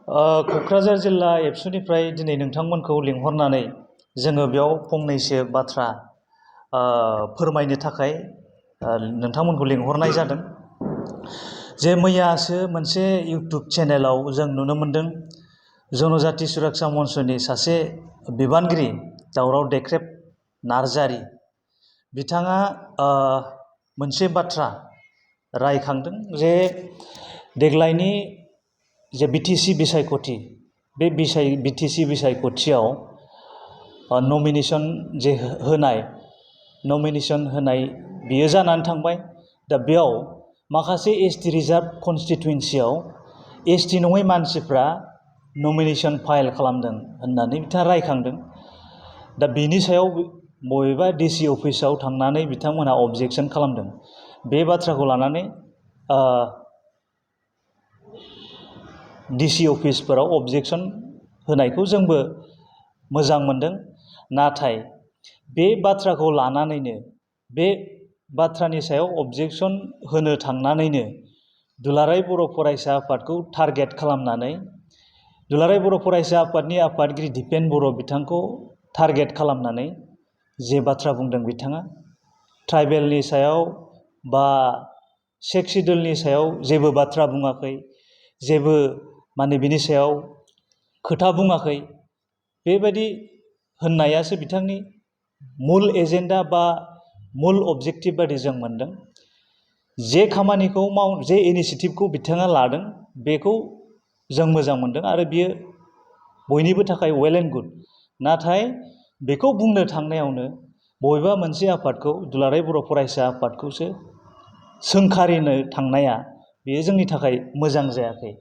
क'क्राझार जिल्ला एबसुनिफ्राय दिनै नोंथांमोनखौ लिंहरनानै जोङो बेयाव फंनैसो बाथ्रा फोरमायनो थाखाय नोंथांमोनखौ लिंहरनाय जादों। जे मैयासो मोनसे इउटुब चेनेलाव जों नुनो मोन्दों जनजाति सुरक्षा मन्चनि सासे बिबानगिरि दावराव देख्रेब नार्जारि बिथाङा मोनसे बाथ्रा रायखांदों जे देग्लायनि जे बिटिसि बिसायख'थि बे बिटिसि बिसायख'थियाव नमिनेसन जे नमिनेसन होनाय बियो जानानै थांबाय। दा बेयाव माखासे एसटि रिजार्भ कनस्टिटुवेन्सियाव एसटि नङै मानसिफ्रा नमिनेसन फाइल खालामदों होननानै बिथाङा रायखांदों। दा बेनि सायाव बबेबा डिसि अफिसाव थांनानै बिथांमोनहा अबजेक्सन खालामदों। बे बाथ्राखौ लानानै डिसि अफिसफोराव अबजेक्सन होनायखौ जोंबो मोजां मोनदों। नाथाय बे बाथ्राखौ लानानैनो बे बाथ्रानि सायाव अबजेक्सन होनो थांनानैनो दुलाराय बर' फरायसा आफादखौ टारगेट खालामनानै दुलाराय बर' फरायसा आफादनि आफादगिरि दिपेन बर' बिथांखौ टारगेट खालामनानै जे बाथ्रा बुंदों बिथाङा ट्राइबेलनि सायाव बा सेक्स सिडुलनि सायाव जेबो बाथ्रा बुङाखै, जेबो बिनि सायाव खोथा बुङाखै। बेबायदि होननायासो बिथांनि मुल एजेन्डा बा मुल अबजेक्टिभ बादि जों मोनदों। जे खामानिखौ जे इनिसियेटिभखौ बिथाङा लादों बेखौ जों मोजां मोनदों आरो बियो बयनिबो थाखाय वेल एन्ड गुड। नाथाय बेखौ बुंनो थांनायावनो बबेबा मोनसे आफादखौ दुलाराय बर' फरायसा आफादखौसो सोंखारिनो थांनाया बेयो जोंनि थाखाय मोजां जायाखै।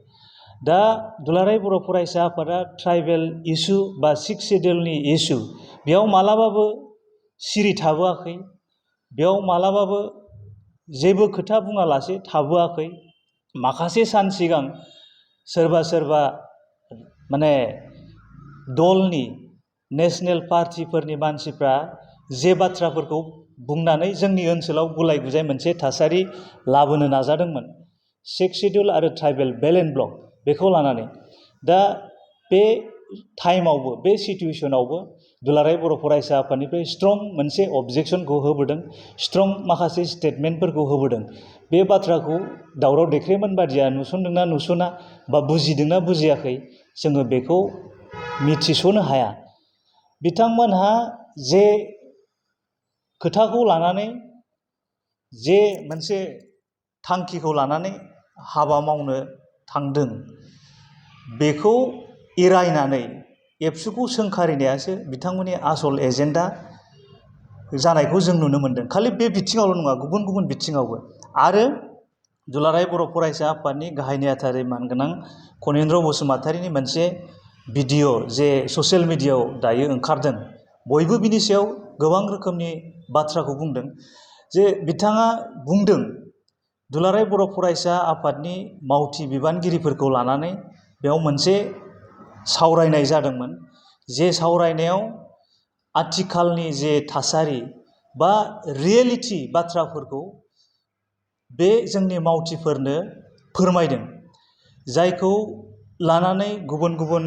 दा दुलाराय बर' फरायसा आफादा ट्राइबेल इसु बा सिक्स सिडुलनि इसु बेयाव मालाबाबो सिरि थाबोआखै, बेयाव मालाबाबो जेबो खोथा बुङालासे थाबोआखै। माखासे सान सिगां सोरबा दलनि नेसनेल पार्टिफोरनि मानसिफ्रा जे बाथ्राफोरखौ बुंनानै जोंनि ओनसोलाव गुलाय गुजाय मोनसे थासारि लाबोनो नाजादोंमोन सिक्स सिडुल आरो ट्राइबेल बेल एन्ड ब्लक बेखौ लानानै। दा बे टाइमावबो बे सिटुवेसनावबो दुलाराय बर' फरायसा आफादनिफ्राय स्ट्रं मोनसे अबजेक्सनखौ होबोदों, स्ट्रं माखासे स्टेटमेन्टफोरखौ होबोदों। बे बाथ्राखौ दावराव देख्रेबमोन बादिया नुसनदोंना नुसना बा बुजिदोंना बुजियाखै जोङो बेखौ मिथिस'नो हाया। बिथांमोनहा जे खोथाखौ लानानै जे मोनसे थांखिखौ लानानै हाबा मावनो थांदों बेखौ एरायनानै एबसुखौ सोंखारिनायासो बिथांमोननि आसल एजेन्डा जानायखौ जों नुनो मोन्दों। खालि बे बिथिङावल' नङा, गुबुन गुबुन बिथिङावबो। आरो दुलाराय बर' फरायसा आफादनि गाहाय नेहाथारि मानगोनां खनिन्द्र बसुमतारिनि मोनसे भिडिअ' जे ससियेल मिडियायाव दायो ओंखारदों, बयबो बिनि सायाव गोबां रोखोमनि बाथ्राखौ बुंदों। जे बिथाङा बुंदों दुलाराय बर' फरायसा आफादनि मावथि बिबानगिरिफोरखौ लानानै बेयाव मोनसे सावरायनाय जादोंमोन। जे सावरायनायाव आथिखालनि जे थासारि बा रियेलिटि बाथ्राफोरखौ बे जोंनि मावथिफोरनो फोरमायदों, जायखौ लानानै गुबुन गुबुन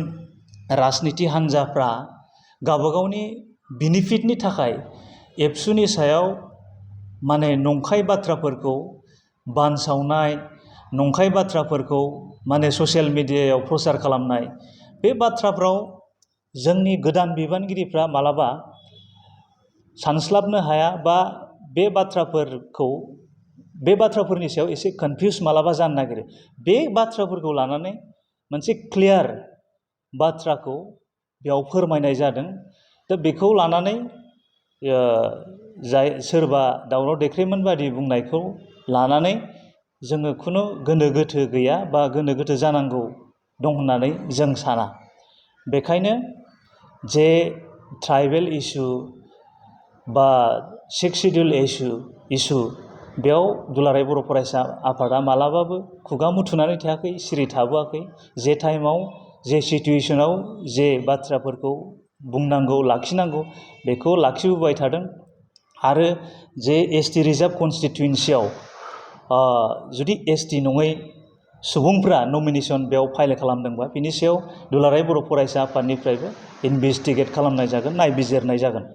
राजनिति हान्जाफ्रा गावबागावनि बेनिफिटनि थाखाय एबसुनि सायाव नंखाय बाथ्राफोरखौ बानसावनाय, नंखाय बाथ्राफोरखौ ससियेल मिडियायाव प्रसार खालामनाय, बे बाथ्राफ्राव जोंनि गोदान बिबानगिरिफ्रा मालाबा सानस्लाबनो हाया बा बे बाथ्राफोरनि सायाव एसे कनफिउस मालाबा जानो नागिरो। बे बाथ्राफोरखौ लानानै मोनसे क्लियार बाथ्राखौ बेयाव फोरमायनाय जादों। दा बेखौ लानानै सोरबा दावराव देख्रेबमोन बादि बुंनायखौ लानानै जोङो खुनु गोनो गोथो गैया बा गोनो गोथो जानांगौ दं होननानै जों साना। बेखायनो जे ट्राइबेल इसु बा सिक्स सिडुल इसु बेयाव दुलाराय बर' फरायसा आफादा मालाबाबो खुगा मुथुनानै थायाखै, सिरि थाबोआखै। जे टाइमाव जे सिटुवेसनाव जे बाथ्राफोरखौ बुंनांगौ लाखिनांगौ बेखौ लाखिबोबाय थादों। आरो जे एसटि रिजार्भ कनस्टिटुवेन्सियाव जुदि एसटि नङै सुबुंफ्रा नमिनेसन बेयाव फाइल खालामदोंबा बिनि सायाव दुलाराय बर' फरायसा आफादनिफ्रायबो इनभेस्टिगेट खालामनाय जागोन, नायबिजिरनाय जागोन।